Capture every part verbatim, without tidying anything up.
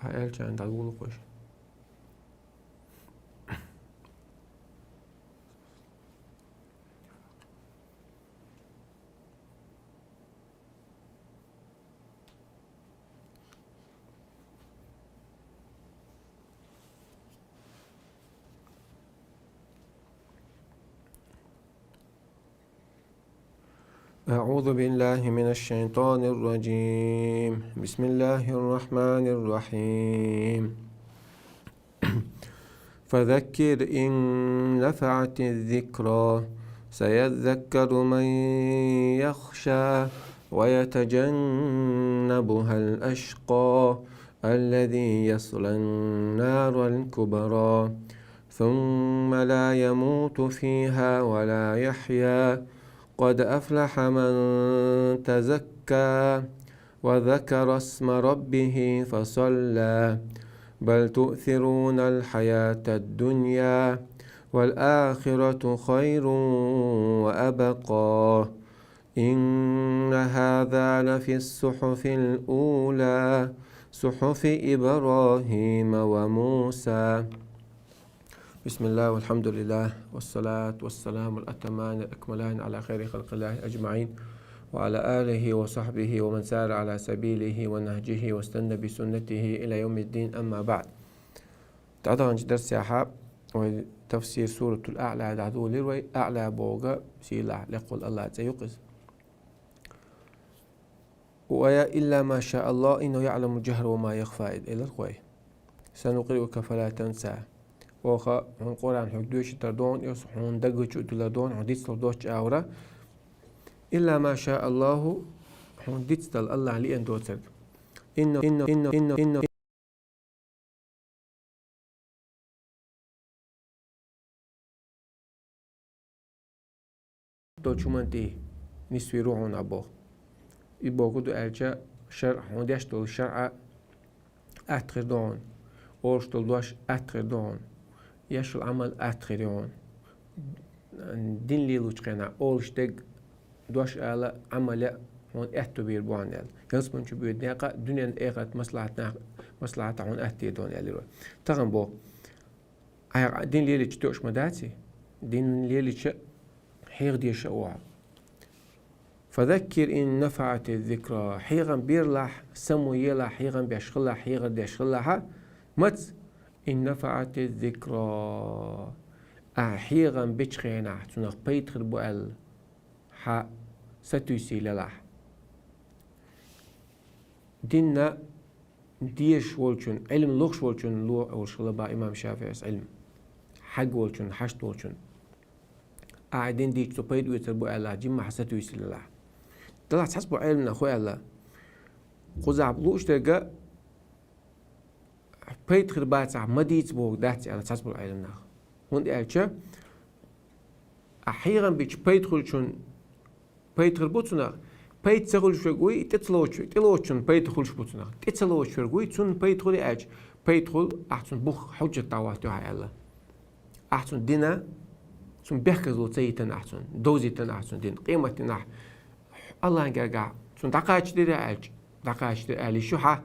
Аьлча дӀадулу кхуш. أعوذ بالله من الشيطان الرجيم. بسم الله الرحمن الرحيم. فذكر إن نفعت الذكرى سيذكر من يخشى ويتجنبها الأشقى الذي يصلى النار الكبرى ثم لا يموت فيها ولا يحيا قد أفلح من تزكى وذكر اسم ربه فصلى بل تؤثرون الحياة الدنيا والآخرة خير وأبقى إن هذا لفي الصحف الأولى صحف إبراهيم وموسى بسم الله والحمد لله والصلاة والسلام الأتمان الأكملان على خير خلق الله أجمعين وعلى آله وصحبه ومن سار على سبيله ونهجه واستنى بسنته إلى يوم الدين أما بعد. ТӀадагӀанчу дарсехьа вай тафсир Суратул АӀла дӀадолийра вай, АӀла бохург сийлахь, лекха волу АллахӀан цӀе ю-кх иза. Ва я илла ма ша Аллах, иннаху яъламул жахра ва ма яхфа, элира вай. Санукъриука фала танса. Оха хьуна Къуръан хьоьга доьшуьйтур ду хьуна, иза хьуна дагчу а дуьллур ду хьуна, хьуна дицлур доцчу агӀора. Илла ма ша Аллаху, хьуна дицдала АллахӀна лиъна доцург. Инна, инна, инна, инна, инна, долчу хӀуманна тӀе нисвийр ву хьуна боху. И бохург ду аьлча, шарӀ, хьуна деш долу шарӀ атта хир ду хьуна, олуш долу дош атта хир ду хьуна, еш йолу Ӏамал атта хир ю хьуна. Дин лелочу хенахь олуш дерг, дош ала, Ӏамал яа хьуна аьтто бийр бу хьуна аьлла. Ялсамани чу боьду некъа дуьненан, эхартан маслахьатах, маслахьатах хьуна атта дийр ду хьуна аьлла. Тахана боху. Ахьа дин лелийча тоьуш ма дац и? Дин лелийча хьеха дезаш а ву хьо. Фазаккир ин нафаъати зикра. Хьехам берлахь, само елахь, хьехам беш хилахь, хьехар деш хилахь, маца? Ин нафаъати зикра. Ахьа хьехам бечу хенахь, цунах пайда хир бу аьлла, хьан сатуьйсий лелахь. Динна дезаш волчун, Ӏилма лохуш волчун ло олуш хилла боху имам ШафиӀис Ӏилма. Хьаг волчун, хьашт волчун. Ахьа дин дийча цо пайда оьцур бу аьлла, жимма хьан сатуьйсий лелахь. Делахь цхьацца бу Ӏилманах хӀун аьлла? Кхузахь лууш дерг пайда хир бацахь, ма дийца бохург дац аьлла цхьацца бу Ӏилманах. ХӀунда аьлча, ахьа хьехам бича пайда хуьлучун пайда хир бу цунах. Пайда ца хуьлуш верг вуй, тӀе ца лоцуш, тӀе лоцучун пайда хуьлуш бу цунах. ТӀе ца лоцуш верг вуй, цунна пайда хуьлу аьлча, пайда хуьлу, ахьа цунна бух, хьужжат дӀахӀоттайо хьан аьлла. Ахьа цунна дина, цунна бехказло ца йитина ахьа цунна, довзийтина ахьа цунна дин. Къематдийнахь АллахӀан гергахь цунна дӀакхачадира аьлча, дӀакхачадира аьлла йиш ю хьан.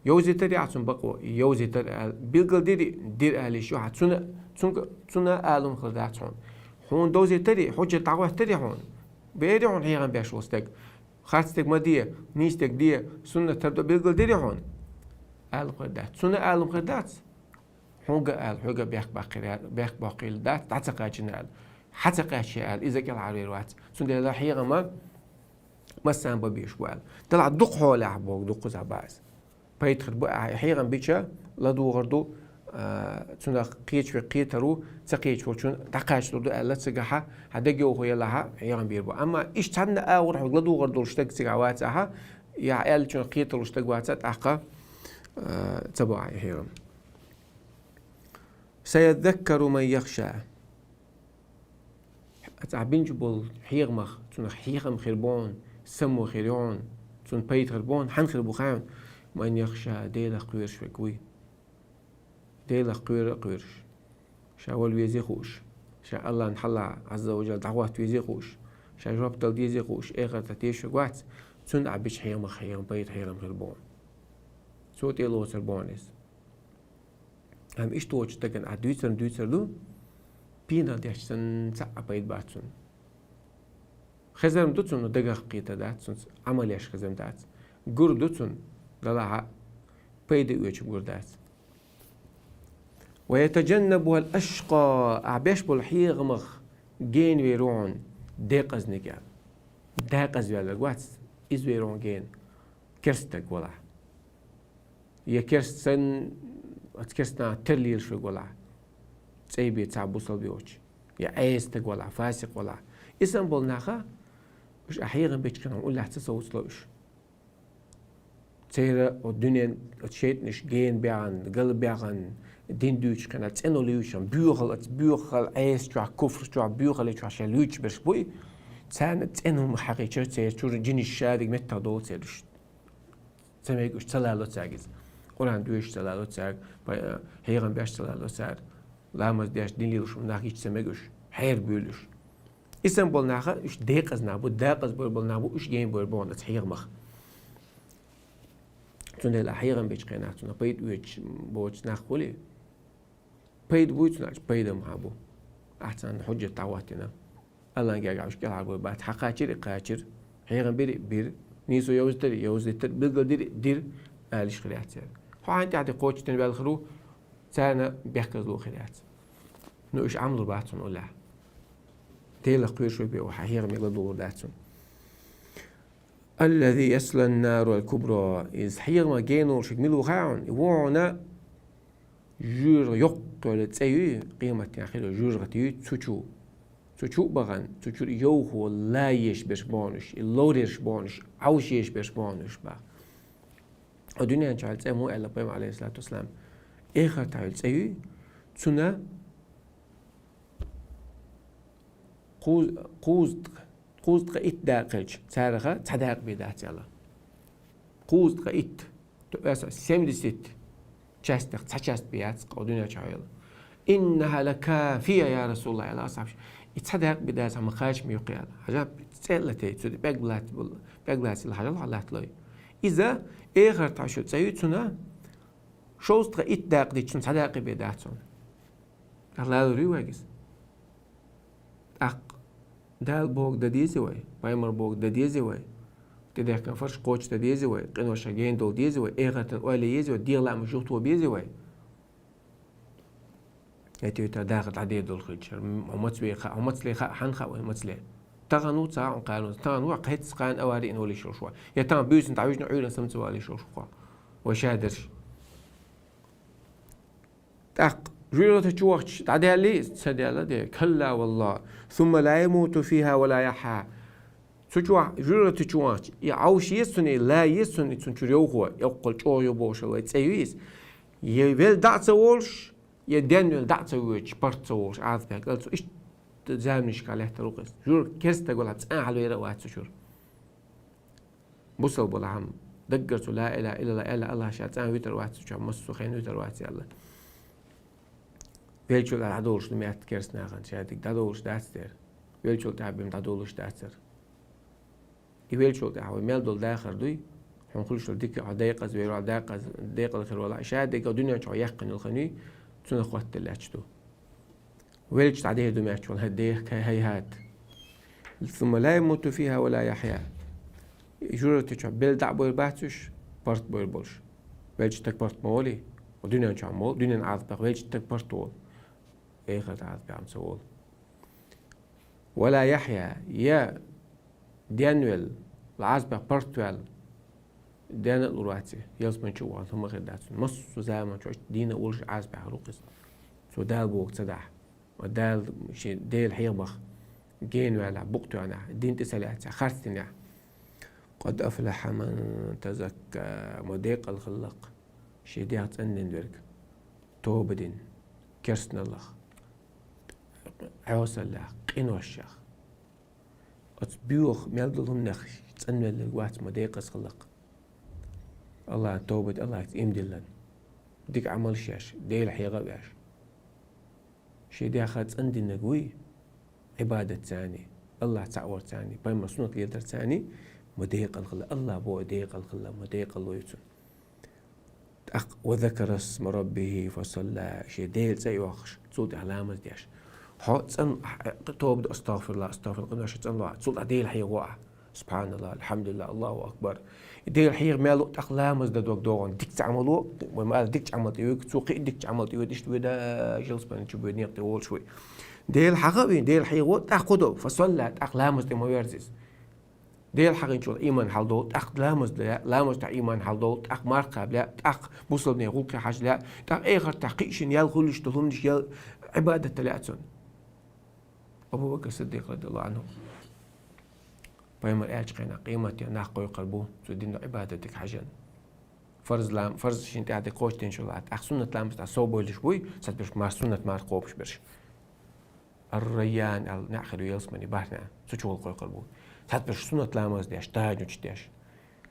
Йовзийтира ахьа цунна бакъо, йовзийтира аьлла. Билгалдира, дира аьлла йиш ю хьан. Цунна, цунга, цунна ала хӀума хир дац хьуна. Хьуна довзийтира, хьужжат дӀахӀоттира хьуна. Бери хьуна хьехам беш волу стаг. Харц дерг ма де, нийса дерг де, суннат хӀара ду билгалдира хьуна. Ала хӀума хир дац. Цунна ала хӀума хир дац. Хьуна ала, хьоьга бехк баккхийла, бехк боккхийла дац, дӀа ца кхаьчна ала. Хьан ца кхаьчча ала, иза кӀелхьарвер вац. Цундела хьехам массарна бан безаш бу ала. Делахь дукха хьолехь боху, дукха кхузахь бац. Пайда хир бу, ахьа хьехам бича ладугӀур ду, а, цунах кхеча верг кхетар ву, ца кхеча волчун дӀакхачалур ду аьлла, цигахь хьан дегайовхо елахь, хьехам бийр бу. Амма иштта цхьанна агӀор хьоьга ладугӀур долуш стаг цигахь вацахь, я хьан аьллачунах кхеталуш стаг вацахь, тӀаккха, а, ца бо ахьа хьехам. Саяззаккару ман яхша. Цхьа бинчу болу хьехамах, цунах хьехам хир бу хьуна, само хир ю хьуна, цунна пайда хир бу хьуна, хьан хир бу хаьий? Ман яхша, Делах кхоьруш верг вуй. Делах кхоьру а кхоьруш. Ша вала везий хууш. Ша АллахӀна хьалха, Ӏазза ва Жалла, дӀахӀотта везий хууш. Ша жоп дала дезий хууш, эхартах тешаш верг вац, цунна ахьа бичу хьехамах хьехам, пайда хьехам хир бу хьуна. Цо тӀе а лоцур бу хьуна иза. Амма иштта волча стагана Ӏа дуьйцар-м дуьйцар ду, пенал деш санна цхьа а пайда бац цунна. Хезар-м ду цунна, дагах кхетар дац цунца, Ӏамал еш хезар-м дац. Гур ду цунна, далахьа, пайда оьцуш гур дац. «ويتجنبها الأشقى», Ӏа беш болу хьехамах генавер ву хьуна декъазниг аьлла. Декъаза ваьлларг вац, иза вер ву хьуна гена, керста стаг валахь. Я керста санна, оцу керста нахах тера лелаш верг валахь, цӀе бен цхьа бусалба йоцуш. Я Ӏеса стаг валахь, фасикъ валахь. И санна болу наха, уьш Ӏа хьехам бечу хенахь уллехь ца совцало уьш. Церан оцу дуьнен, оцу шайтӀанаш гена баьхна, гала баьхна, дин дуьйцучу хенахь цӀено луьйчу хенахь, боьхалла, оцу боьхалла, Ӏеса чохь, куфр чохь, боьхалла чохь шаьш луьйчуш берш буй, царна цӀена хӀума хьахийча, церан чуьра жинаш шадерг меттах долу церан уьш. Ца мега уьш, ца лало цаьрга иза. Къуръан доьшуш ца лало цаьрга, пай-, хьехам беш ца лало цара, ламаз деш, дин лелош нах гича ца мега уьш, хьерабуьйлу уьш. И санна болу наха уьш декъаза нах бу, декъаза бер болу нах бу, уьш гена бер бу хьуна оцу хьехамах. Цундела хьехам бечу хенахь цунах пайда оьцуш боцу нах хуьлий? Пайда буй цунах, пайда ма бу. Ахь царна хьуьжжат дӀахӀоттийна. Аллахьан гергахь уьш кӀелхьарбойр бац. Хьан кхачира, кхачира. Хьехам бира, бира. Нийсо йовзийтира, йовзийтира. Билгал дира, дира. Алиш хир яц церан. Хьо хьайн тӀаьхьа кхочушдина ваьлла хир ву, царна бехказло хир яц. Ну, уьш Ӏамлур бац хьуна уллехь. Делах кхоьруш вай бен, хьан хьехамех ладугӀур дац хьуна. «الذي يصلى النار الكبرى». Иза хьехамах гена волуш верг мила ву хаьий хьуна? И ву хьуна жоьжахати йоккха йолу цӀе юй, къематдийнахь хир йолу жоьжахати юй, цу чу. Цу чу а бахана, цу чуьра йовхо лан езаш берш бу хьуна уьш, и ловр езаш бу хьуна уьш, Ӏовша езаш берш бу хьуна уьш бах. Хьо дуьнен чохь цӀе муха аьлла пайхамар, алейхиссалату вассалам, эхартахь йолу цӀе юй, цуьнан кхуз-, кхузткъа, кхузткъа итт дакъа хилча, царах цхьа дакъа бен дац аьлла. Кхузткъа итт, то есть семьдесят частях цхьа часть бен яц кху дуьнен чохь йолу. «إنها لكافية يا رسول الله», аьлла асхьабаша. И цхьа дакъа бен дац, хьан ма кхача ма юккъе аьлла. Хьажал, цӀе а латий, цу тӀе пӀелг лат-, пӀелг лацийла, хьажал, хьан латталой. Иза эхартахь йолу цӀе юй, цуьнан шовзткъа итт дакъа дича, цуьнан цхьа дакъа бен дац хьуна. Ахь лалур юй вайга иза? ТӀаккха Дала бохург дан дезий вай? Пайхамара бохург дан дезий вай? ТӀедехкина фарз кхочушдан дезий вай? Къиношна гена довла дезий вай? Эхартан ойла езий вай? ДегӀан лаамаш юхатоха безий вай? ХӀетте-хӀетте дахар дӀадер долу хилча, хьо маца ве хаьа, хьо маца ле хаьа, хьанна хаьа вай маца ле? Тахана ву ца хьа кхана, тахана ву кхетта кхана авари йина волуш йолуш вай. Я тахана буьйсанна дӀавижна Ӏуьйранна самца валийш йолуш ву кхо. Вай шадерш. ТӀаккха жоьжахати чу вахча дӀадаьллий иза? Ца даьлла де. «كلا والله ثم لا يموت فيها ولا يحيا». Цу чохь, жоьжахати чу вахча, и Ӏовша еза цунна, и лан еза цунна, и цунна чуьра йовхо, йоккхал чӀогӀа йо бохуш вай цӀе юй иза. Я велла дӀа а ца волуш, я денвелла дӀа а ца воьдуш, паргӀат ца волуш, Ӏазапехь кӀел цо, иштта заманашкахь лаьттар ву-кх иза. Жоьжахати керста стаг валахь, цкъа а хьалавер а вац цу чуьра. Бусалба валахь-м, даггара цо ла илаха иллаллахӀ аьлла, Аллахь ша цкъа а вуьтур вац цу чохь, массо а хенахь вуьтур вац аьлла. Веллачул тӀаьхьа дӀадолуш ду метта керста нахана, шадерг дӀадолуш дац дера. Веллачул тӀаьхьа бен дӀадолуш дацара. И веллачул тӀаьхьа вай мел долу дахар дуй, хьуна хуьлуш долу дика, хьо декъаза вер валахь, декъаза, декъала хир валахь, шадерг дуьнен чохь яьккхина йолу хенахь, цунах хоттаделла лаьтташ ду. Веллачу дӀадер ду меттачул хӀара дехка, хӀайхӀат. «ثم لا يموت فيها ولا يحيا». Жоьжахати чохь белла дӀа а бер бац уьш, паргӀат бер болуш. Веллачу стаг паргӀат ма волий, дуьнен чохь ма волу, дуьненан Ӏазапехь веллачу стаг паргӀат волу. Эхартан Ӏазапехь ма ца волу. «ولا يحيا», я денвелла, Ӏазапехь паргӀат ваьлла, дена а лур вац и, ялсамани чу а вахана хӀума хир дац. Массо а заман чохь дийна а волуш Ӏазапехь хир ву-кх иза. Цо Дала бохург ца дахь, ва Дала шен Делан хьехамах гена ваьллехь, букъ тоьхнехь, дин тӀе ца лаьцнехь, харцдинехь. «قد أفلح من تزكى», ма декъала хилла-кх шен дегӀ цӀандина верг, тоба дина, керстаналлах, Ӏесаллех, къиношех. Оцу боьха мел долу хӀуманех цӀанвелларг вац, ма декъаза хилла-кх. Аллахьан тоба де, Аллахьца ийман диллина, дика Ӏамалш еш, Делан хьехам а веш. Шен дегӀ цӀандинарг вуй, Ӏибадатца а, Аллахь цхьаъ варца а, пайхамаран суннат леладарца а, ма декъала хилла, Аллахь боху декъала хилла, ма декъала ло ю цунна. ТӀаккха «وذكر اسم ربه فصلى», шен Делан цӀи а йоаккхаш, цул тӀехьа ламаз деш. Хьо цӀена, тоба до, астагфируллахӀ, астагфируллахӀ, къинош цӀена лоӀа, цул тӀехьа Дела хьехаво Ӏа. СубхьаналлахӀ, альхьамдулиллахӀ, АллахӀу акбар. Дела хьеха мел лу, тӀаккха ламаз дан дог догӀун. Дикача Ӏамало, вай ма аьлла, дикача Ӏамал тӀайоьгу, цо кхы а дикача Ӏамал тӀайоьду, иштта вай дӀа ялсмален чу вай некъа тӀа волуш вай. Дела хьаха а вийна, Дела хьехаво, тӀаккха хӀун до? «فصلى», тӀаккха ламаз тӀе ма верза иза. Дела хьахинчул иман хьалдолу, тӀаккха ламаз лаьа, ламаз тӀехь иман хьалдолу, тӀаккха марха кхаба лаьа, тӀаккха бусалбанийн гӀуллакхе хьажа лаьа, тӀаккха эхартахь кхин а шена ял хуьлуш долу хӀуманаш ял, Ӏибадат дан лаьа цунна. Абу Бакр Сиддикъ, радияллаху Ӏанху, пайхамар аьллачу хенахь къематде нах кхойкхур бу цу динан Ӏибадатех хьаьжна. Фарз лам-, фарз шена тӀехь дерг кхочушдинчул тӀехь, тӀаккха суннат ламаз тӀехь совбойлуш буй, цхьаберш марха, суннат марха кхобуш берш. Ар-Райян аьлла неӀ хир ю ялсмани бахьана, цу чухула кхойкхур бу. Цхьаберш суннат ламаз деш, тахӀажжуд деш.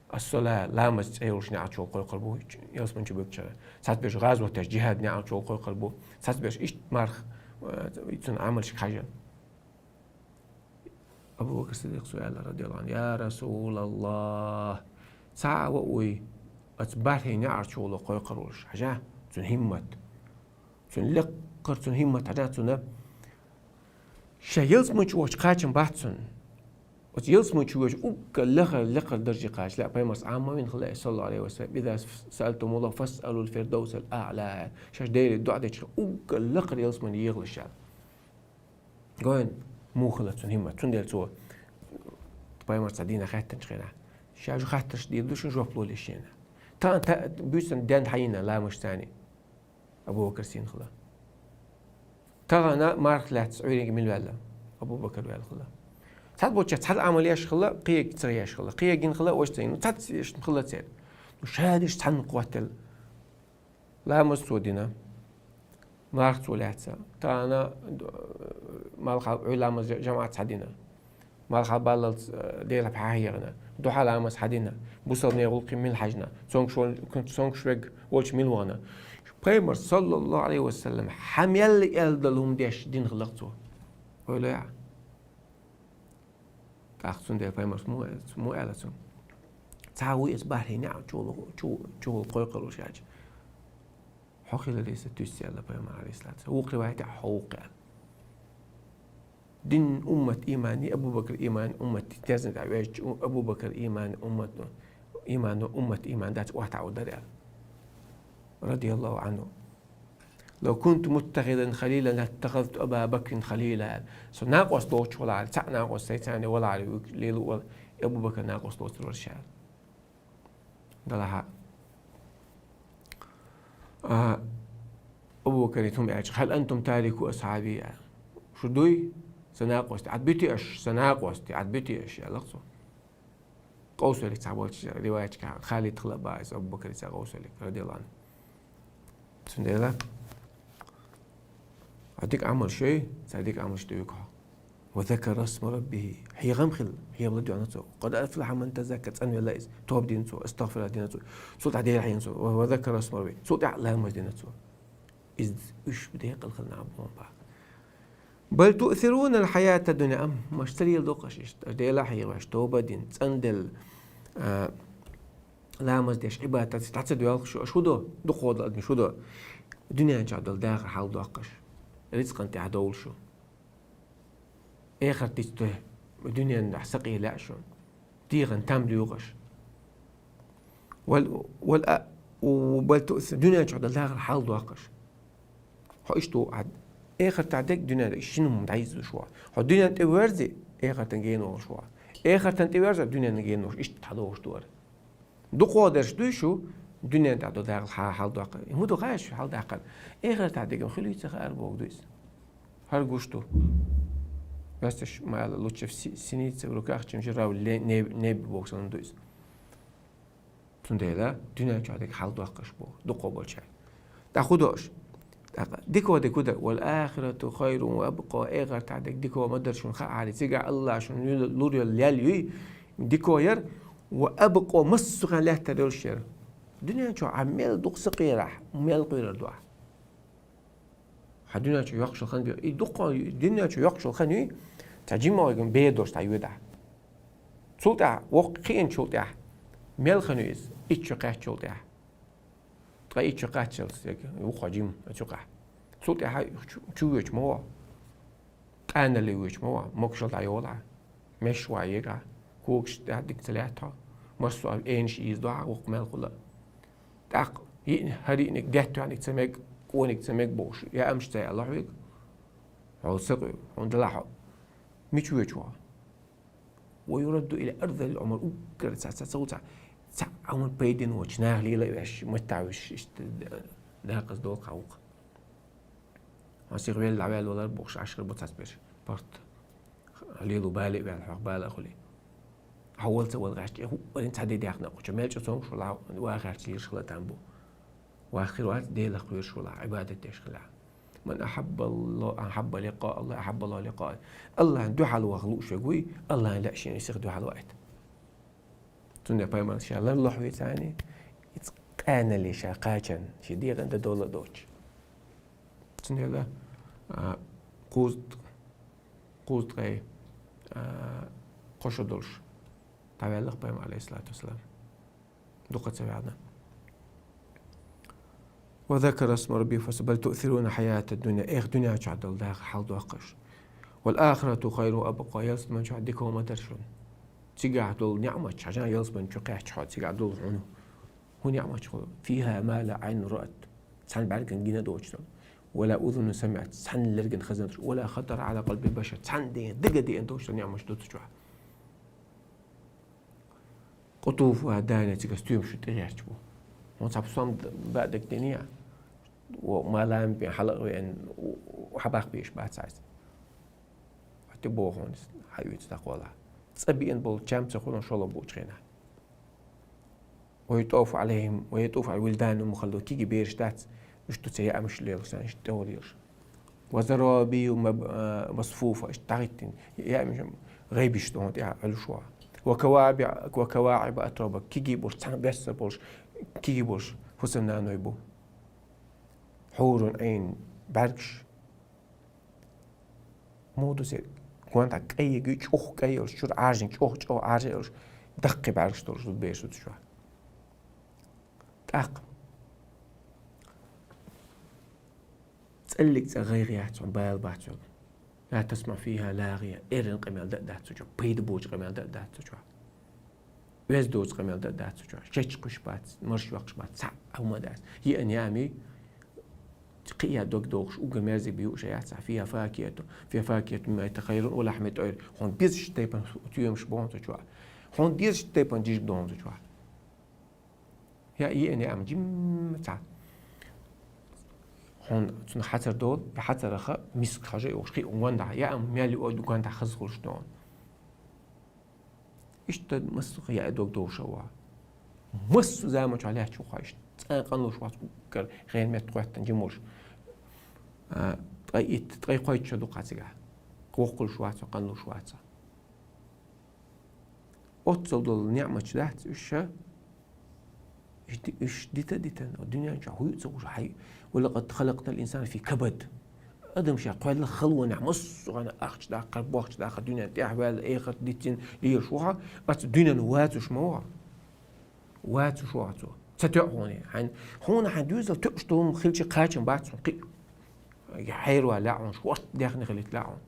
Ас-Сала, ламаз цӀе йолуш неӀарчу кхойкхур бу, ялсмани чу бегучара. Цхьаберш гӀазот деш, джихӀад неӀарчу кхойкхур бу. Цхьаберш иштта марха, э, цуьнан Ӏамалшка хьаьжна. Абу Бакр Сиддикъа аьлла, радияллаху Ӏанху: «Я РасулаллахӀ, цхьа а вуй оцу бархӀе неӀарчу кхойкхур волуш, хьажа, цуьнан хӀиммат». Цуьнан лекхара цуьнан хӀиммат хьажа цуьнан. Шен ялсмани чу вахча кхачам бац цуьнан. Оцу ялсмани чу вахча уггар лахара, лекхара дарже кхача лаьа, пайхамарс Ӏамма вина хилла, саллаллаху Ӏалайхи ва саллам: «Иза саалтумуллахӀа фасъалул фирдавсал аӀла». Шаьш Деле доӀа дечу уггар лакхара ялсмани ехалаш аьлла. Гой, муха хилла цуьнан хӀиммат. Цундела цо пайхамарца дийнахь хаьттинчу хенахь, ша жу хаттарш дийр ду шуна, жоп лолийша шена. Тахана та-, буьйсанна ден хьайна ламаш царний. Абу Бакр сийна хилла. Тахана марха лаьцна Ӏуьйренга мила ваьлла? Абу Бакр ваьлла хилла. Цхьаболчара цхьа Ӏамал еш хилла, кхиерг ца еш хилла, кхиерг гина хилла, оцу цӀе йина, цхьацца еш хилла церан. Ну, шадерш цхьаьна кхоттаелла. Ламаз цо дина, марха цо лаьцна. Тахана, д-, малхал Ӏуьйра ламаз жа-, жамаӀатца хьадина. Малхал баллалц, э, Делан хьахьехна, духьа ламаз хьадина, бусалбанийн гӀуллакхе мила хьаьжна, цомгуш вол-, цомгуш верг волчу мила вахана. Пайхамар, саллаллаху Ӏалайхи ва саллам, хьан мел аьлла долу хӀума деш дина хилла цо. Ойла яхьа. ТӀаккха цундела пайхамарс муха, муха аьлла цунна: «Цхьа а вуй оцу бархӀе неӀарчу кхойкхур волуш», аьлча. Хьо хиларе сан туьйсу аьлла пайхамар, Ӏалайхиссалату вассалам. Вукху риваятехь хьо ву-кх аьлла. Динан уммат иймане, Абу Бакр иймане, уммат терзан тӀехь веъча, Абу Бакр иймане, уммат, иймано, уммат ийман дац, охьатаӀур дара аьлла. Радияллаху Ӏанху. «Лав кунту муттахизан халилан латтахазту Аба Бакрин халила», аьлла. Со накъост лоцуш валахьара, цхьаъ накъост сайца валахьара, вуьгу лело вала, Абу Бакр накъост лоцур вара ша аьлла. Делахь а. А, Абу Бакре хӀума аьлча: «Хьал антум тарику асхьаби?» аьлла. Шу дуй сан накъостий? Ӏад буьтий аша сан накъостий? Ӏад буьтий аша? аьлла цо. Къовсаллиг цхьаболчу риваяташкахь Халид хилла боху иза Абу Бакрица, къовсаллиг, радияллаху Ӏанху. Цундела хьо дика Ӏамалш йой, цхьа дика Ӏамалш дуьйгу хьо. «Ва закара исма раббихи». Хьехам хилла, хьехам ладоьгӀна цо. «Къад афлахьа ман тазакка», цӀанвелла иза. Тоба дина цо, астагфируллахӀ дина цо. Цул тӀаьхьа Дела хьехна цо. «Ва, ва закара исма раббихи». Цул тӀаьхьа ламаз дина цо. Иза уьш декъала хилла нах бу хьуна боху. «Бал туъсирунал хьаятад дунья». Амма аш ца леладо-кх аш иштта. Аш Дела хьехавеш, тоба дина, цӀанделла, а, ламаз деш, Ӏибадат дӀа ца доьлху шу, аш хӀун до? Дукхаха долу адамаш хӀун до? Дуьнен чохь долу дахар хьаладоккхуш, рицкъан тӀехь довлуш шу. Эхартан дицдо, дуьненахь сакъе лаьа шу. ДегӀан там доьхуш. Вал, вал а, у, бал туъсир-, дуьнен чохь долу дахар хьаладоккхуш. Хьо иштта ву Ӏад. Эхартахь дерг, дуьнен дерг, шина хӀума дӀаиззалуш ву. Хьо дуьнен тӀе верзи, эхартан гена волуш ву. Эхартан тӀе верза, дуьненна гена волуш, иштта хьалохуш ду ара. Дукхаха дерш дуй шу, дуьнен тӀехь долу дахар хьа-, хьаладоккхур. ХӀун ду хаьий шу хьаладаккхар? Эхартахь дерг хила юй ца хаьара боху ду иза. ХӀара гуш ду. Весташ ма аьлла, лучше в си-, синице в руках, чем жара в ле-, не-, небе боху санна ду иза. Цундела дуьнен чохь дерг хьаладоккхуш боху, дукхаха болчара. ТӀаккха хӀун до аш? ТӀаккха дика дерг хӀун дара? «Вал ахирату хайрун ва абкъа», эхартахь дерг дика ма дара шуна хаахьара, цигахь Аллах шуна лур йолу ял юй, дика яра, «ва абкъа», массо а хан лаьттар йолуш яра. Дуьнен чохь ахь мел дукха сакъерахь, мел кхоьрур ду ахь. Хьан дуьнен чу йоккхуш йолу хан бен, и дукха дуьнен чу йоккхуш йолу хан юй, цхьа жимма вайган бер долуш цхьа йоьдахь. Цул тӀаьхьа, воккха кхиъначул тӀаьхьа, мел хан ю иза, итт шо кхаьччул тӀаьхьа. Ткъаь итт шу кхаччалц, яга, вукхо жим, а цу къахь. Цул тӀаьхьа чу, чу воьдуш ма ву. Къаьнале воьдуш ма ву, могашал дӀайолахь. Меш ваьгӀа, когаш тӀехь дика ца лаьтта хьо. Массо а энаш ийзадохь, воккха мел хуьлу. ТӀаккха йиъни, хӀара йиъниг детта тоьхниг ца мег, кӀониг ца мег бохуш, яамаш ца яла хьоьга. Хьо ца къуьй, хьуна делахь хьо. Мича воьдуш ву хьо? ويرد إلى أرذل العمر, уггар цхьа, цхьа, цхьа, цхьа, цхьа Ӏамал пайдина воцуш, наха лела а веш, маттахь веш, иштта дакъаза долу кхин вукхо. Хьо сиха велла, дӀаваьлла валар бохуш, Ӏаш хир бу цхьацца берш. Парт. Лело бала а ваьлла, хьох бала а хуьлий. Хьо вала ца вала гӀаьрча, хӀуъарин цхьа де даьхна кхучу. Мел чӀогӀа цомгуш вала, вахарча лелаш хила там бу. Ваха хир вац, Делах кхоьруш вала, Ӏибадат деш хила. من أحب الله، أحب لقاء الله، أحب الله لقاءه. АллахӀна дуьхьал ваха лууш верг вуй, АллахӀна лаьа шена сиха дуьхьал ваийта. Цундела пайхамар ша ларлохь вецани, иза къаьнале ша кхачан, шен дегӀан дан дола а доцуш. Цундела, а, кхузт-, кхузткъе, а, кхо шо долуш, дӀаваьлларх пайхамар, алейхиссалату вассалам. Дукха ца ваьхна. وذكر اسم ربه فصلى بل تؤثرون الحياة الدنيا. Эх, дуьнен чохь долу дахар хьалдоккхуш. والآخرة خير وأبقى. Ялсамани чохь дика хӀума ма дара шуна. Цигахь долу неӀматаш, хьажа, ялсамани чу кхаьчча хьо, цигахь долу хьуна. ХӀун неӀматаш хуьлу? فيها ما لا عين رأت. Цхьана бӀаьргана гина доцуш долу. ولا أذن سمعت. Цхьана лергана хазна доцуш. ولا خطر على قلب بشر. Цхьана ден дага деана доцуш долу неӀматаш ду цу чохь. قطوفها دانية, цигахь стоьмаш тӀегӀерташ бу. Хьуна цхьа сом баьдерг дина, о, ма лам бен хьала а веана, хьабаккха безаш бац хьайца. ХӀетте боху хьуна, хьан уьйцу дакъола. ЦӀа биъна болу чам ца хуьлу шолгӀа буучу хенахь. ويطاف عليهم، ويطوف عليهم ولدان مخلدون, кегий бераш дац, уьш ду цу яамаш лелаш, иштта тӀе а лелаш. وزرابي مب-، а, مصفوفة, иштта дӀахӀиттина, яамаш гӀайбаш ду хьуна тӀехь Ӏуьллуш ву. وكواعب، وكواعب أترابا, кегий болуш, цхьана бесса болуш, кегий болуш хӀусамнаной бу. حور عين, бӀаьргаш. Муха ду церан? Гонаха кӀайиг, чӀогӀа кӀай йолуш, чуьра Ӏаьржина чӀогӀа-чӀогӀа Ӏаьржина йолуш, даккхий бӀаьргаш долуш ду бераш ду цу чохь. ТӀаккха цӀаллиг цӀа гӀайгӀа яц хьуна, бала бац хьуна. لا تسمع فيها لاغية, эрна къамел дан а дац цу чохь, пайда боцу къамел дан а дац цу чохь. Оьзда доцу къамел дан а дац цу чохь. Чечкхуьш бац, марш йоккхуш бац, цхьа а хӀума дац. Еана яамий, кхиъна дог дохуш, уггар мерзиг бен юуш а яц цхьа. فيها فاكهة، فيها فاكهة مما يتخيرون ولحم طير. Хьуна дезачу тайпана тоьмаш бу хьуна цу чохь. Хьуна дезачу тайпана жижиг ду хьуна цу чохь. Я еана яам жимма цхьа. Хьуна цунах хьацар долу, я хьацарах миск хьажа а йохуш, кхин а гонаха, яам мел юа а гонаха хаза хуьлуш ду хьуна. Иштта массо а яа дог довша ву. Массо а заман чохь лаьтташ ву хьо иштта. Цкъа а къанлуш вац, уггар хенан метта кхоьттина жима волуш. А, ткъе итт, ткъе кхойтта шо ду хьо цигахь. Воккхалуш вац хьо, къанлуш вац хьо. Оццул долу неӀматаш дац уьш ша? Уьш ди-, уьш дита а дитина, дуьнен чохь хӀуьйа а ца гӀуш хьай. ولقد خلقنا الإنسان في كبد. Адам ша кхоьллина халонехь, массо а хана ахча даккхар, бохча даккхар, дуьнен тӀехь ваьлла, эхарт дитина лелаш ву хьо, оцу дуьненна вацуш ма ву хьо. Вацуш ву хьо цо. Ца тоьа хьуна. Хьайн, хьуна хьайн доьзал тоьуш долу хилча кхачам бац хьуна кхин. Хьерван лаьа хьуна, шорта дехна хилийта лаьа хьуна.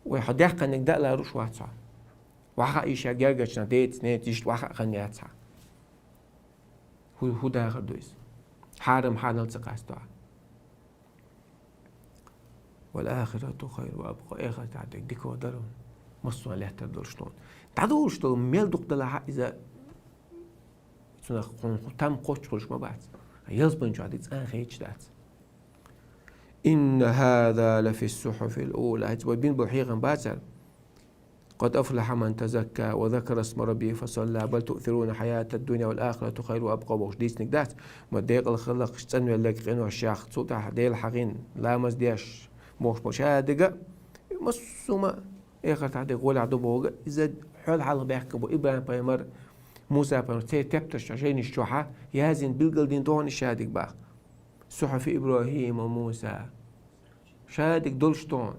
Вай хьо даьккхинарг даа ларуш вац хьо. Ваха а йиш я гергарчу нах деца, неца, иштта ваха а хан яц хьан. ХӀу-, хӀун дахар ду иза? Хьарам хьанал ца къасто хьан. والآخرة خير وأبقى. Эхартахь дерг дика дара хьуна. Массо а лаьттар долуш ду хьуна. ДӀадолуш долу мел дукха далахь а иза, цунах хьуна хӀу-, там кхоччуш хуьлуш ма бац. Ялсамани чохь дерг цкъа а хеташ дац. إن هذا لفي الصحف الأولى. ХӀинца вай бина болу хьехам бацара. قد أفلح من تزكى وذكر اسم ربه فصلى بل تؤثرون الحياة الدنيا والآخرة خير وأبقى бохуш дийцинарг дац, ма декъала хиларх цӀанвелларг къиношех, цул тӀаьхьа Дела хьахийна, ламаз деш, бохуш болу шадерг а, массо а хӀума эхартахь дерг гӀолехь ду бохург а, иза хьол хьалха баьхка бу ИбрахӀим-пайхамар, Муса-пайхамар, церан тептарш чохь, жайнаш чохь а, язйина билгалдина ду хьуна и шадерг боху. صحف إبراهيم وموسى. Шадерг долуш ду хьуна.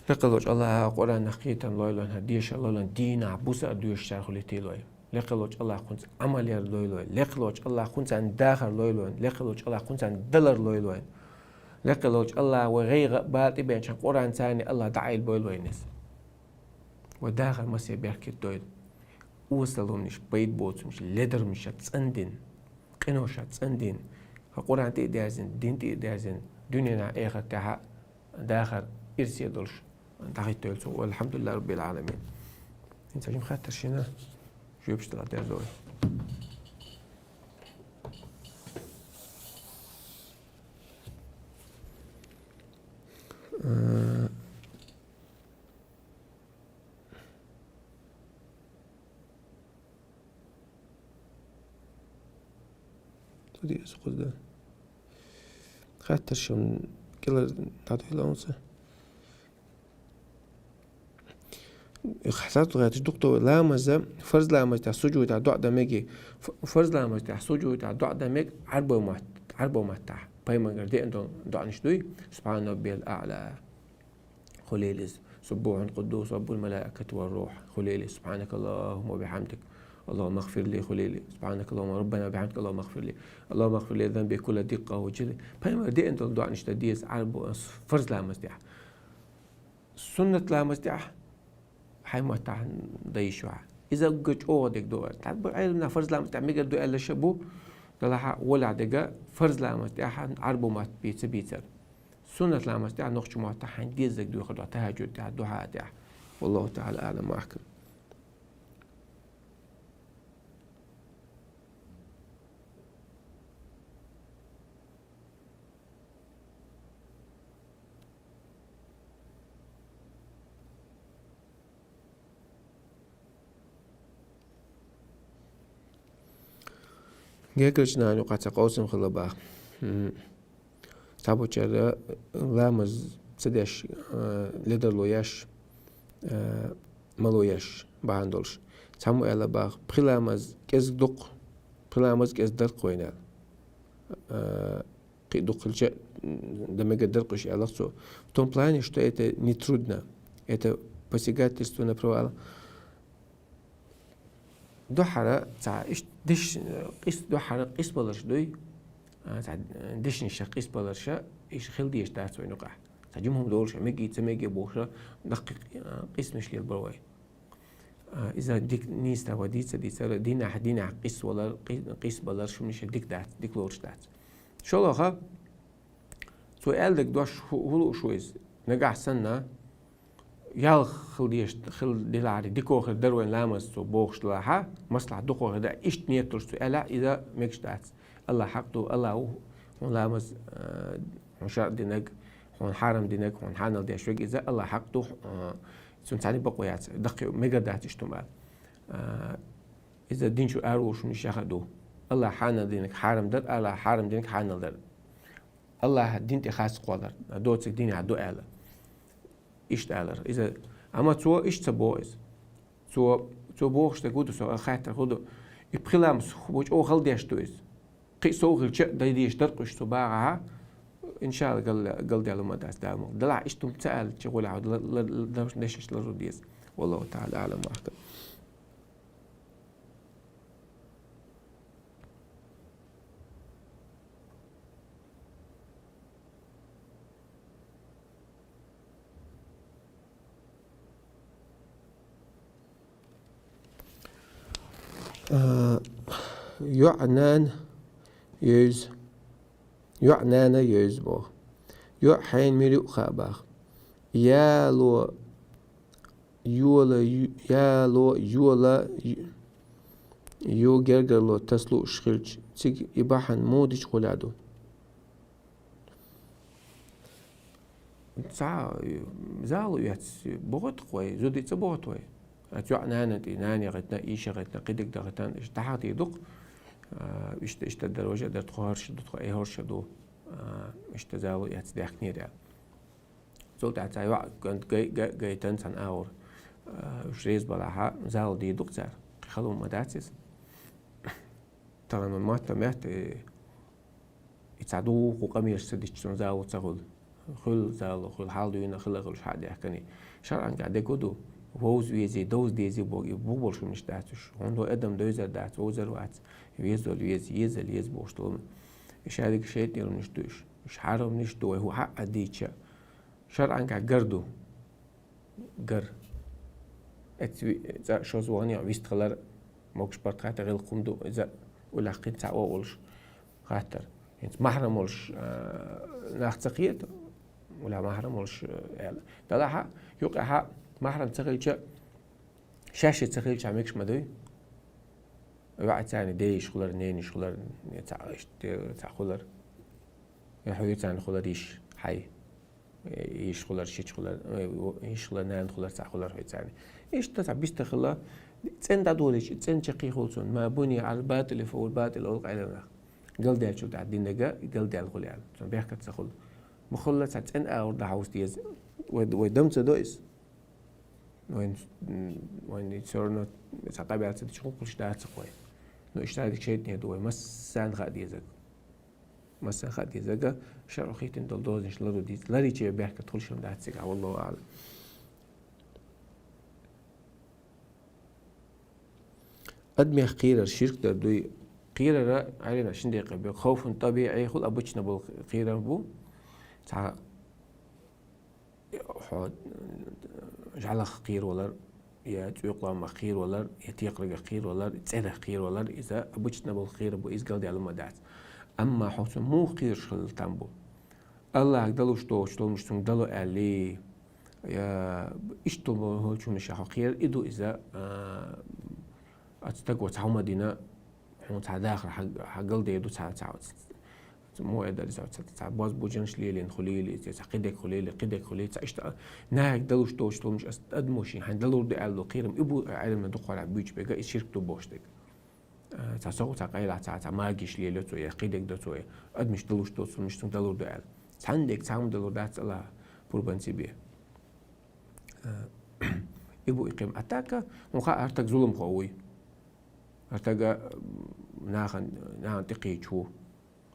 Лекха волчу АллахӀа Къуръанах кхетам лойла хьан, дешар лойла хьан, дийнахь буса а доьшуш царах хуьлийла вай. Лекхелочу Аллахьа хӀинца Ӏамал яр лойла вайн. Лекхелочу Аллахьа хӀинца дахар лойла вайн. Лекхелочу Аллахьа хӀинца далар лойла вайн. Лекхелочу Аллахьа вай гӀайгӀа а, бала тӀебеанчахьана Къуръанца Аллахьа дӀаайла бойла вайн иза. Вай дахар массехь беркат дойла. Осалонаш, пайда боцурш, ледармаш цӀандина, къинош цӀандина, хӀокху Къуръан тӀе а дерзина, дин тӀе а дерзина, дуьненахь, эхартехь а дахар ирсе долуш дӀахӀиттойла цо. Валхьамдулиллахьи раббил Ӏаламин. ХӀинца жима хаттар шина, жоьпаш дала дерзо вай. Э, Ца диъаза кхуза дан. Хаттар шун кӀелара дӀадойла хӀинца. Хьасат гӀерташ дукха ламаза, фарз ламаз тӀехь сужуд тӀехь доӀа дан мега. Ф-, фарз ламаз тӀехь сужуд тӀехь доӀа дан мега Ӏарбой матта, Ӏарбой маттахь. Пайхамаргара деана долу доӀанаш дуй: «Субхьана раббиял аӀла». Хуьлийла иза. «Суббухьун къуддус раббул малаикати ва рухь». Хуьлийла иза. «Субхьанакаллахумма ва бихьамдик. Аллахумма гӀфирли». Хуьлийла иза. «Субхьанакаллахумма раббана ва бихьамдик. Аллахумма гӀфирли. Аллахумма гӀфирли занби кулла диккъа ва джалла». Пайхамар деана долу доӀанаш дан деза Ӏарбо-, фарз ламаз тӀехь. Суннат ламаз тӀехь хьайн маттахь дан йиш ю хьан. Иза уггар чӀогӀа дерг ду аьлла. Тхьаб Ӏеламнаха фарз ламаз тӀехь мегар ду аьлла ша бу, делахь а, волахь дерг фарз ламаз тӀехь Ӏарбо матта бийца бийцар. Суннат ламаз тӀехь нохчийн маттахь хьайн деззарг дуьйхур ду тахьаджуд тӀехь, духьа тӀехь. Валлаху таӀала аӀлам ва ахкам. Гергарчу нахана юкъахь цхьа къовсам хилла боху. М. Цхьаболчара ламаз ца деш, а, ледарло еш, а, мало еш бахьана долуш. Цхьаммо аьлла боху, пхи ламаз кӀезиг дукха, пхи ламаз кӀезиг дарх вайна аьлла. А, кхин а дукха хилча, м, дан мегар дара-кх уьш, аьлла-кх цо. В том плане, что это не трудно. Это посягательство на права Аллаха. Дуьххьара цхьа иш-, деш-, къис-, дуьххьара къийсабаларш дуй. А, цхьа дешнаш къийсабаларш, иштта хила дезаш дац вайн юкъахь. Цхьа жима хӀума долуш, мега, ца мега бохуш, даккхий, а, къийсамаш лелабора вай. А, иза дика нийса вай дийца дийцар, дийнахь, дийнахь къийсавалар, къий-, къийсабалар шуна иштта дика дац, дика лоруш дац. ШолгӀа, цо аьлла дерг дош хӀу-, хӀун лууш ву иза? Нагахь санна, ялх хила дезаш, хила делахьара, дика хир дара вайн ламаз цо бохуш делахь, маслахь дукха хир дара, иштта нийят долуш цо аьллехь, иза мегаш дац. Аллахь хьакъ ду, Аллахь ву хьуна ламаз, а, хьуна шарӀ динарг, хьуна хьарам динарг, хьуна хьанал деш верг, иза Аллахь хьакъ ду, а, цуьнан цхьаьннан бакъо яц, даккхий мегар дац иштта хӀума ала. А, иза дин чу араволуш хӀуманаш яха ду. Аллахь хьанал динарг хьарам дар, Аллахь хьарам динарг хьанал дар. Аллахьа дин тӀе хас кхоллар, доцург динехь ду аьлла. Иштта алар. Иза, амма цо иштта ца боху иза. Цо, цо бохуш дерг хӀун ду, со хаттар хӀун ду? И пхи ламаз хӀу-, чӀогӀа хала деш ду иза. Кхин а сов хилча а дан дезаш дара-кх уьш цо бахахь, иншаАллахь, гал-, галдаьлла ма дац Дала мукъ лахь. Делахь иштта хӀума ца аьллача гӀолехь ла-, ла-, ла-, дешнаш лару деза. Валлаху таӀала аӀлам ва ахкам. А, йоӀ нана йевза. ЙоӀ нана йевза боху. ЙоӀ хьенан мила ю а хаьа боху. Яло, йола, ю-, яло, йола, ю-, ю гергарло тасалуш хилча, цига и бахьана муха дича гӀолехь ду? Цхьа, э, зала оьцу боху-кх вай, зуда ца боху вай. Оцу йоӀ нана тӀе, нана яхийтина, йиша яхийтина, кхидерг дахийтина, иштта дӀахьа дийр ду-кх. А, иштта, иштта дара, важа дара, тхо хӀорш ду, тхо ай хӀорш ду. А, иштта зала оьцу даьхкинера аьлла. Цул тӀаьхьа цхьа йоӀ ган-, гай-, гай-, гайтина цхьана агӀор. А, уьш реза балахь, зала дийр ду-кх цара. Кхин хала хӀума ма дац иза. Тахана ма-, матта, метта, и, и цхьа дукха къамелаш ца дича цунна зала ца хуьлу. Хуьлу зала, хуьлу, хьал дуьйна хила хуьлуш хьа а даьхкина. ШарӀан гахь дерг хӀун ду? вовза везе, довза дезе боху, и бух болуш хӀуманаш дац уьш. ХӀунда аьлча адам девзар дац, вовзар вац, веза веза, езал еза бохуш долу. И шадерг шайтӀанера хӀуманаш ду уьш. Уьш хьарамнаш ду вай хӀу хьаъа дийча. ШарӀангахь гар ду. Гар. Эцци ви-, цкъа шозза вахана вистхилар, могуш-барт хатта гӀиллакх хӀума ду, иза уллехь кхин цхьа а волуш хаттар. ХӀинца махьрам волуш, а, нах ца кхета, уллехь махьрам волуш, а, аьлла. Делахь а, юкъахь а махьрам ца хилча, шаьш ца хилча мегаш ма дуй. ВаьӀацарна ден йиш хилар, ненан йиш хилар, я цхьа иштта, цхьа хилар. Я хьоьцарна хилар йиш, хьай. Йиш хилар, шича хилар, э, йиш хилар, нана хилар, цхьа хилар хьоьцарна. Иштта цхьа биста хила, цӀена дӀадолийча, цӀена чаккхе хуьлу цунна. Ма буния Ӏалал батӀили фа хӀуа вал батӀил, олу къайленах. Галдаьллачул тӀаьхьа динарг галдаьлла хуьлу аьлла. Цунна бехкат ца хуьлу. Ма хуьлла цхьа цӀена агӀор дӀахьовса деза. Вай, вай дам ца до иза. Вайн, вайн всё равно цхьа къамел ца дича гӀуллакхаш дац-кх вай. Ну, иштта дика шайтӀане ду вай, массарна хаа дезарг. Массарна хаа дезарг, шарӀо хийцина долу дозанаш лару диц-, ларийча бехкат хуьлуш хӀума дац цигахь, валлаху аӀлам. Адамех кхерар ширк дар дуй? Кхерара, Ӏаьрбина шин декъе бен, ховфун табиӀий хуьлу, обычно болу кхерар бу. Цхьа хьо, э, жӀаьлах кхеравалар, я цӀоькъаломах кхеравалар, я текхаргах кхеравалар, цӀерах кхеравалар, иза обычно болу кхерар бу, иза галдаьлла ма дац. Амма хьо цунна муха кхераш хилла там бу? АллахӀага далуш доцуш долу хӀуманаш цунга дало аьлла, я иштта долу хӀуманаш хьо кхерар, и ду иза, а, оцу стага цхьа хӀума дина, хьуна цхьа дахар хьан-, хьан галдер ду цхьа, цхьа, цхьа, мо э дара иза, цхьа, цхьа бозбуунчаллаш лелийна хуьлийла иза, цхьа кхидерг хуьлийла, кхидерг хуьлийла, цхьа иштта нахага далуш доцуш долу хӀуманаш ас-, адамо шен хьайн далур ду аьлла кхерам, и бу Ӏеламнаха дукхахьолахь буьйцуш берг, и ширк ду бохуш дерг. Э, цхьа сов, цхьа къайлахь, цхьа, цхьа магиш лелайо цо, я кхидерг до цо, я адамаш далуш доцу хӀуманаш цунна далур ду аьлла. Цхьанна дерг цхьа хӀума далур дац АллахӀа пурбанца бен. Э, и бу и кхин. А так, хьуна хаьа, хӀара стаг зуламхо вуй. ХӀара стага, м, нахана, нахана тӀекхийча ву,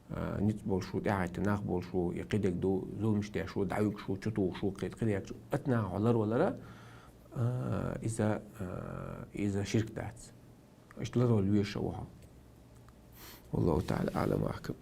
а, ницкъ болуш ву, тӀаьхьахӀитта нах болуш ву, и кхидерг ду, зуламаш деш ву, дӀавуьгуш ву, чутухуш ву, кхи-, кхидерг чу, оцу нахах хьо ларвалара, а, иза, а, иза ширк дац. Иштта ларвала везаш ву хьо. Валлаху таӀала аӀлам ва ахкам.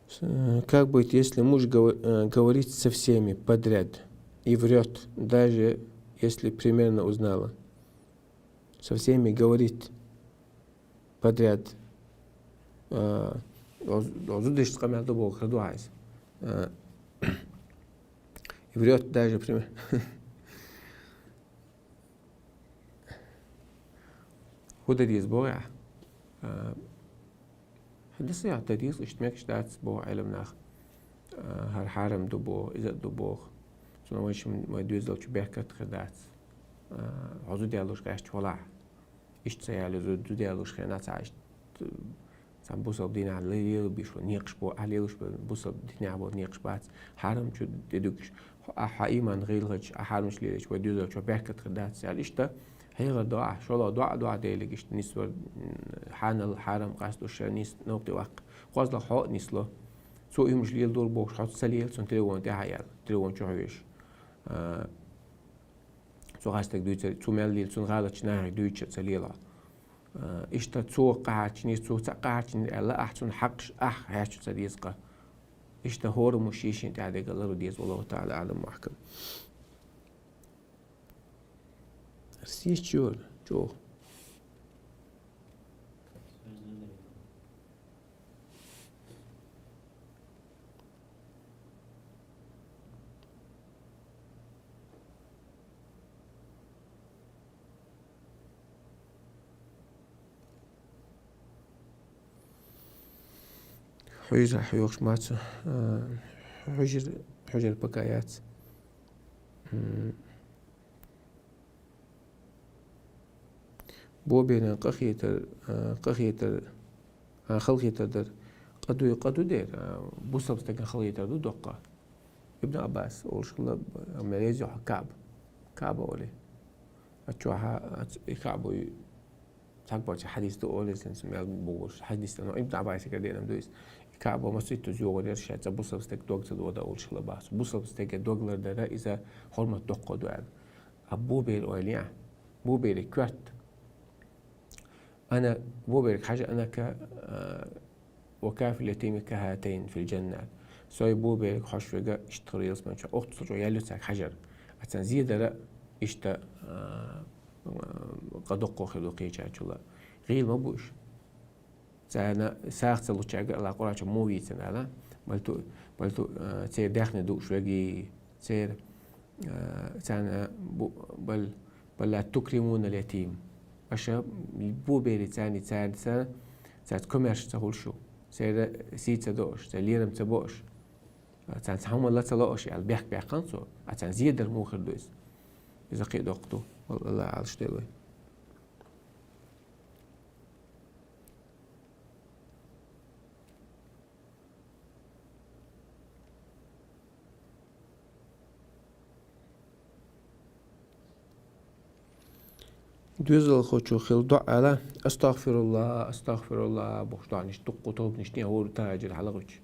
С-, э, как быть, если муж гово-, э, говорит со всеми подряд и врёт, даже если примерно узнала? Со всеми говорит подряд. Э, оз-, оз-, зудешца къамел ду боху хир ду хьайса. Э, и врёт даже пример-, ХӀун дан деза боху ахь? А, хӀун дан деза, иштта мегаш дац боху Ӏеламнаха. А, хӀара хьарам ду боху, иза а ду боху. Цунах вайн шим-, вайн доьзалчу бехкат хир дац. А, хьо зуда луш гӀерташ валахь. Иштта ца яьлла зу-, зуда луш хенахь цхьа иштта Цхьана бусалба динехь лелаш бу, некъаш бу, ахь лелаш бу, бусалба динехь бу, некъаш бац, хьарамчу тӀедуьгуш. Ахь хьан ийман гӀийлахча, ахь хьарамчу лелача, вай доьзалчо бехкат хир дац аьлла. Иштта хьехар до ахь, шолгӀа доӀа, доӀа Делиг иштта нисвар, м, хьанал, хьарам къастуш, ша нис, новкъа ваккха. КхозлагӀа хьо а нисло. Цо уьмаш леладора бохуш, хьо ца лела, цунна телефон тӀехьа яьлла, телефон чу хьоьжуш. А, Цу гӀастаг дуьйцур, цу мел лела, цунна гӀалатчу нахе дуьйцуш а ца лела. Э, иштта цо къахьарчнийс, цо ца къахьарчнийс аьлла, ахь цунна хьакхаш, ахь хьаьрча ца деза къа. Иштта хӀораммо шен-шен тӀехь дегӀ лару деза, валлаху таӀала аӀлам ва ахкам. Сийсачора, чӀогӀа. Хьуьйза хьоьхуш маца, а, хьуьжар, хьуьжар пока яц. М. Боберан къахетар, а, къахетар, а, халахетар дар. Къа ду, къа ду дер, а, бусалба стаган халахетар ду доккха. Ибн Аббас олуш хилла, ам резо хьа Каъб. Каъба оле. А чохьа, а ц-, и Каъбу цхьаболча хьадис ду оле, сен сум яз бугуш. Хьадис дан Ибн Аббасигара денам ду из. И Каъба маситтуз йогӀар яр ша, цхьа бусалба стаг дог ца дода олуш хилла бац. Бусалба стага дог лардара иза хӀурмат доккха ду аьлла. А Бобер ойла я. Бобери коьрта. Ана Боберг хьажа анака, а, ва кафилу ятима кахатайн фил джанна. Сой Боберг хьош вега иштта хир ялсмани чу. Оццул чӀогӀа ял ю цаьрга хьажар. А царна зе дара иштта, а, а, къа доккха хир ду кхечарчул. ГӀийла ма бу уьш. Царна сагӀа ца лучаьрга Алла Къуръан чу мо вийцина ала. Бал ту, бал ту, а, церан даьхни дууш веги, церан, а, царна бу-, бал, бал ла тукримуна ал-ятим. Аша Бобери царна, царна ца, царца комаьрша ца хуьлуш ю. Церан сий ца до аша, церан лерам ца бо аша. Царна цхьа хӀума ла ца ло аша, аьлла, бехк баьккхина цо. А царна зе дар муха хир ду иза? Иза кхин а доккха ду. Валла, Аллах Ӏалаш делла вай. Доьзалхочо хила доӀа ала: «АстагӀфируллахӀ, астагӀфируллахӀ», — бохуш доӀанаш дуккха тобанаш тӀе хӀора тажира хьалагӀуьйтуш.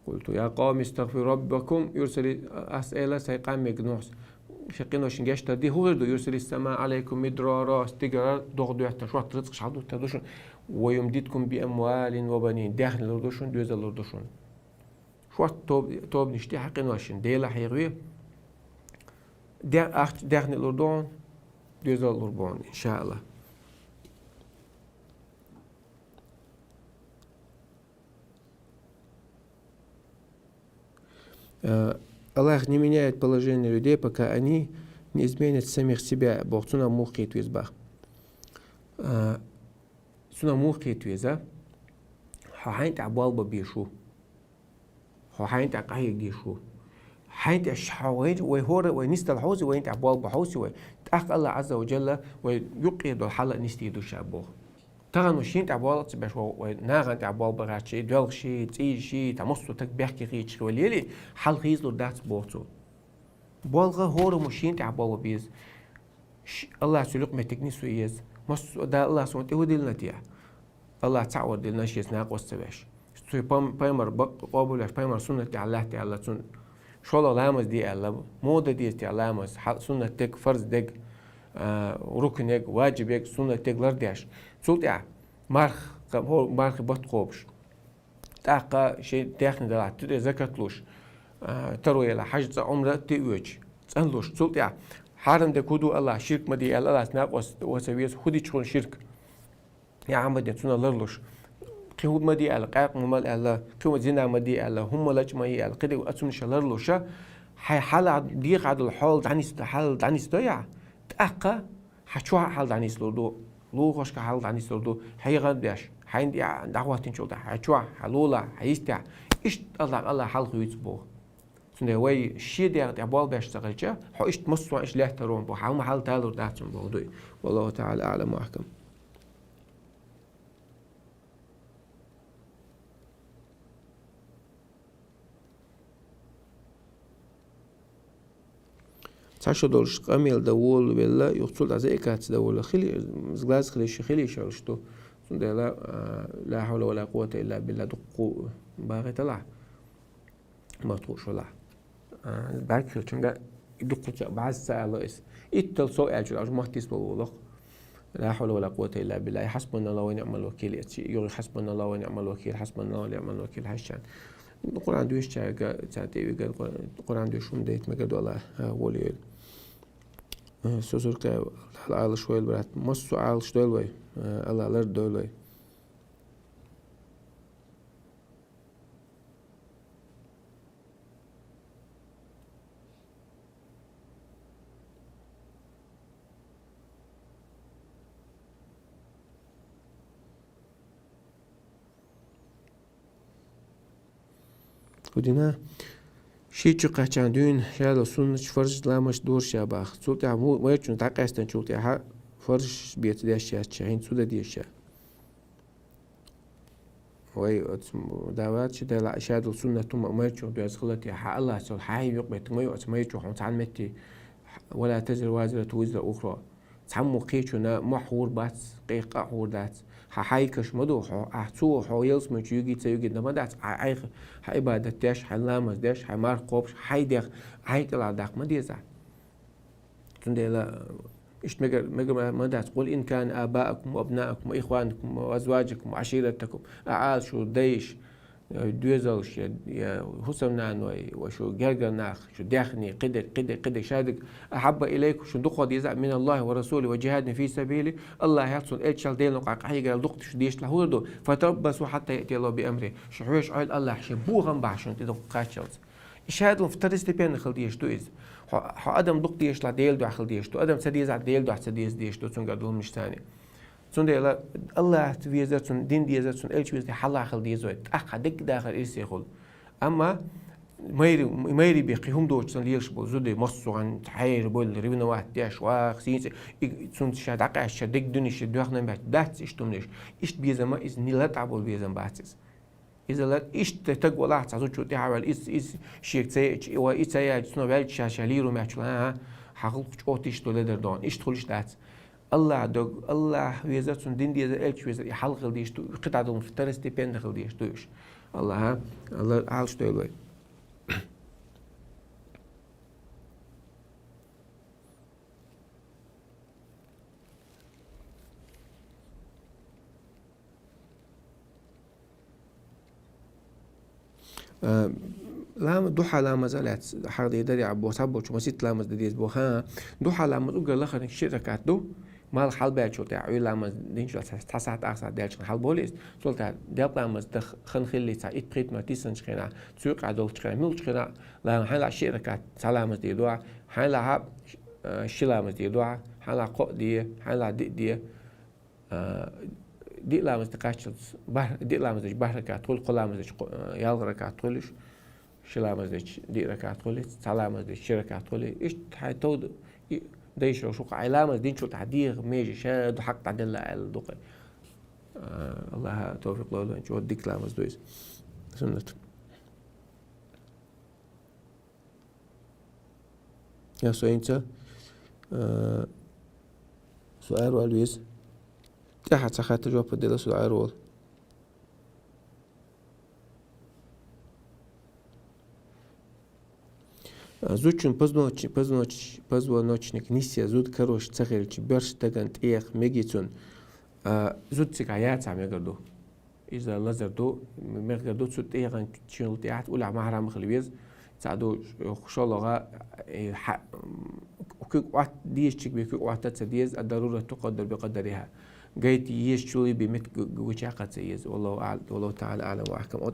«Къулту я къавми астагӀфиру раббакум», юрсали, ас эла сайн къамега нохс, ши къиношин гештар ди, хӀу хир ду, «юрсили ссамаа Ӏалайкум мидрара», стигара догӀа доьтташ, шотта рицкъаш хьалдуттар ду шуна, «ва юмдидкум би амвалин ва банин», даьхни лур ду шуна, доьзал лур ду шуна. Шотта тоб-, тобанаш тӀе хьакъиношин Дела хьехаве, де-, ахча, даьхни лур ду хьуна, доьзал лур бу хьуна, иншааллахӀ. Э, Аллах не меняет положение людей, пока они не изменят самих себя, боху, цунах муха кхета веза бах. Э, цунах муха кхета веза? Хьо хьайна тӀехь болх бан безаш ву. Хьо хьайна тӀехь къахьега езаш ву. Хьайна тӀехь ш-, хьо вай, вай хӀора, вай нисдала хьовзий, вайна тӀехь болх бан хьовзий вай. ТӀаккха Аллах Ӏазза ва Джалла вай юккъе долу хьал а нисде ду ша боху. Тахана вай шена тӀехь болх а ца беш, вай, вай нахана тӀехь болх бан гӀерташ, доьлхуш, цӀийзаш, тхан массо а стаг бехке кхийчаш вай лелий, хьал хийцалур дац боху цо. Болх а хӀора мо шена тӀехь болх бан беза. Ш-, Аллах цу юкъа меттиг нисван еза. Массо а да Аллах суна тӀе хӀу диллина те? Аллах цхьаъ вар диллина, шеца накъост ца веш. Цу пам-, пайхамар бакъ къобалвеш, пайхамар суннат тӀехь лаьтта аьлла цунна. ШолгӀа ламаз де аьлла, муха дан деза те ламаз, хьа-, суннат дег, фарз дег, а, рукнег, ваджибег, суннат дег лардеш. Цул тӀаьхьа марх, ка-, хӀо-, мархи бат кхобуш. ТӀаккха шайн даьхни далахь, ту тӀе закат луш, а, таро елахь, хьаьж цӀа Ӏумра тӀе оьцуш, цӀан луш. Цул тӀаьхьа хьарам дег хӀу ду Аллах, ширк ма де аьлла, Аллах накъост ва ца веза, хӀу дича хьуна ширк? Я Ахьмадин цунах ларлуш. Кхин хӀу ма де аьлла, къаькъ ма мала аьлла, кхин хӀу зина ма де аьлла, хӀума лачкъа ма е аьлла, кхидерг а цунна ша ларлуша, хьайн хьала дегӀа долу хьал дӀанисдо, хьал дӀанисдо яхь, тӀаккха хьан чохь а хьал дӀанислур ду, лулахошка хьал дӀанислур ду, хьехам беш, хьайна тӀехь дӀахӀоттинчул тӀехь, хьан чохь, хьан лулахь, хьан йистехь, иштта Аллах, Аллах хьал хуьйцу боху. Цундела вай шен дегӀ тӀехь болх беш ца хилча, хьо иштта массо а иштта лаьттар вон бу, хьан хьал талур дац цунна боху дуй. Валлаху таӀала аӀлам ва ахкам. Цхьа шо долуш къамел дан волавелла, юха цул тӀаьхьа заикаться дан волавелла, хили, глаз хили ши хили шалш ду. Цундела, а, ла хьавла ва ла къуввата илла билла дуккху багӀи талахь. Ма тухуш валахь. А, баьрг хилчунга дуккху ца, баьз ца ало эс. Иттал со аьлчул, аж махтис бо волах. Ла хьавла ва ла къуввата илла билла. Хьасбуналлаху ва ниъмал вакил. Эци югӀи хьасбуналлаху ва ниъмал вакил, хьасбуналлаху ва ниъмал вакил хьаьшчан. Къуръан дуьйсучаьрга, царна тӀе вигар Къуръан, Къуръан дуьйш хӀума дайта мегар ду Аллах, а, волийла. Э, со зуркъа Аллах Ӏалаш вайла, брат. Массо а Ӏалаш дойла вай. Э, Аллах лар дойла вай. ХӀу дина, ши чу кхаьччан дуьйна, шадо сунначу фарзачу ламазаш дора ша баха. Цул тӀаьхьа му-, майрачунна дӀакъаьстинчул тӀаьхьа Фарз беца деш яц, хӀинца цу да деша. Вай, оц-, м, дават чи дала ишадал суннату ма-, майрчух доз хилати, хьа Аллах цал, хьа хьи юкъ бетта май, оц майрчух хьун цан метти, ولا تزر وازرة وزر أخرى. Цхьаммо кхечуна мо хьур бац, кхе къа хьур дац. Хьа хьайкаш ма ду хьо, а цо хьо ялсмачу юги ца юги да ма дац, хьа, хьа, хьа ибадат деш, хьа ламаз деш, хьа марх кхобш, хьай дех, хьай кӀала дакх ма деза. Цундела, ишт мегар, мегар ма, ма дац: قل إن كان آباؤكم وأبناؤكم وإخوانكم وأزواجكم وعشيرتكم, а, ал шу дайш, э, доьзалш, я, я хӀусамнаной, ва шу гергар нах, шу дехни, кхидер, кхидер, кхидер, шадик, أحب إليكم, шу дукха деза, من الله ورسوله وجهاد في سبيله, Аллах ял цун элчал делну къа къахьигал дукх шу дешла хурду, فتربصوا حتى يأتي الله بأمره. Шу хьош Ӏойл Аллах ши бу гӀам бахшун ти дукх качалц. Ишадал второстепенный хил деш ду из. Хьо, хьо адам дукх дешла Дел дух хил деш ду. Адам ца деза Дел дух ца дез деш ду, цунгар дулмиш цани. Цундела Аллах везар цун, дин дезар цун, элч везар хьалла хил дезой. ТӀаккха дик дахар ирсе хул. Амма майри, майри бехи хум доч сан лелш бол, зуды, моссуган, хайр бол, ревновать деш, вах, синце, и цун ша дакъаш, ша дик дуниш, дух нам бац, дац иш тумниш. Ишт безама из нила табул безам бац из. Изалар ишт таг валахь ца зучу тӀехьавал, из, из шек ца яч, и ва и ца яч, сно валч ша, ша лиру мячула, а, хьахул чӀотиш то ледар дон. Ишт хулиш дац. Аллах дог, Аллах везар цун дин дезар, элч везар, и хьал хил деш ду, хита дум второстепенный хил деш ду иш. Аллах, Аллах алш дойлой. Э, лам-, духа ламаз алац, хьар де дари абу саббочу масит ламаз де дез бу, ха. Духа ламаз угар лахарник ши ракат ду. Мал хьал бячул тӀа, уй ламаз динчул тӀа, тасат ахса дялчин хьал болис. Цул тӀа, дяп ламаз да хан хилли ца ит притма тисан чхина, цуй къадол чхина, мил чхина, лам хьала ши ракат, ца ламаз де дуа, хьала хаб, э, ши ламаз де дуа, хьала къо де, хьала ди де. А, диъ ламаз тӀа кхаччалц бар-, диъ ламаз дечи бархӀ ракат хул, кхо ламаз дечи кхо-, а, ялх ракат хулиш, ши ламаз дечи диъ ракат хули, цхьа ламаз дечи ши ракат хули. Ишт хьай товд и дайшо шуха хьай ламаз динчул тӀа дийгӀ межи шаду хьакъ тӀа делла аьлла дукъай. А, Аллаха тавфикъ лолан, чӀо дик ламаз дуйс. Суннат. Я соинца, э, суар вал виз. ТӀехьа ца хатта жоп дела суар вал. Э, зудчун позвоноч-, позвоноч-, позвоночник ниссе зуд карош ца хилчи, бёрш даган тӀех мегицун. Э, зуд цига яца мегарду. Иза лазар ду, мехгар ду, цу тӀегӀан чил тӀехьат, уля махрам хил вез, ца ду, шолога, э, ха-, м, кук ват, диеш чик бе кук ват ца дез, а дарура ту къадар бе къадариха. Гайти еш чули бе мет гу-, гу-, гуча ца ез. Валлаху аъ-, валлаху таъала аълам ва ахкам. От